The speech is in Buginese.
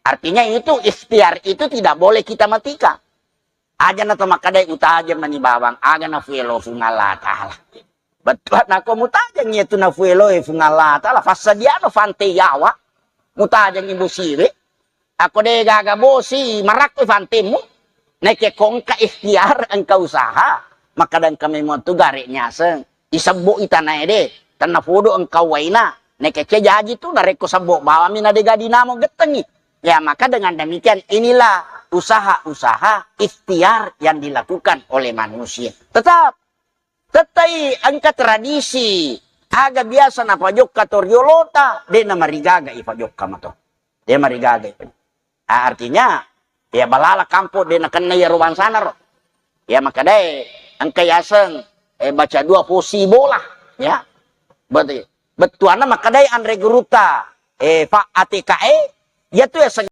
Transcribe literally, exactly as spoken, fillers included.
Artinya itu ikhtiar itu tidak boleh kita matikan. Aja na to makkadai utajeng mani bawang, aga nafuelo Puang Allah Ta'ala. Bettuanna ko mutajeng iyatu nafuelo e Puang Allah Ta'ala, fassadiano fante yawa, mutajeng ibu siwe, ako de gaga bosi marakko fantemmu, naike ko engka ikhtiar engka usaha, makkada engka memang tu gare nyaseng, isebbo itanae de, tenna fodo engka waina, naike ce jaji tu narekko sebbo bawami na de gadi namo gettengi. Ya, maka dengan demikian inilah usaha-usaha ikhtiar yang dilakukan oleh manusia. Tetap, tettai engka tradisi aga biasa napajokka to riolota, de namarigaga ipajokka mato. De marigaga. Ah, artinya, ya balala kampong de nakenna iyaro bangsana ro. Ya makadae engka yaseng eh, baca dua posi bola. Ya. Berarti bettuanna makadai anre gurutta eh, Pak A T K E, yatu yaseng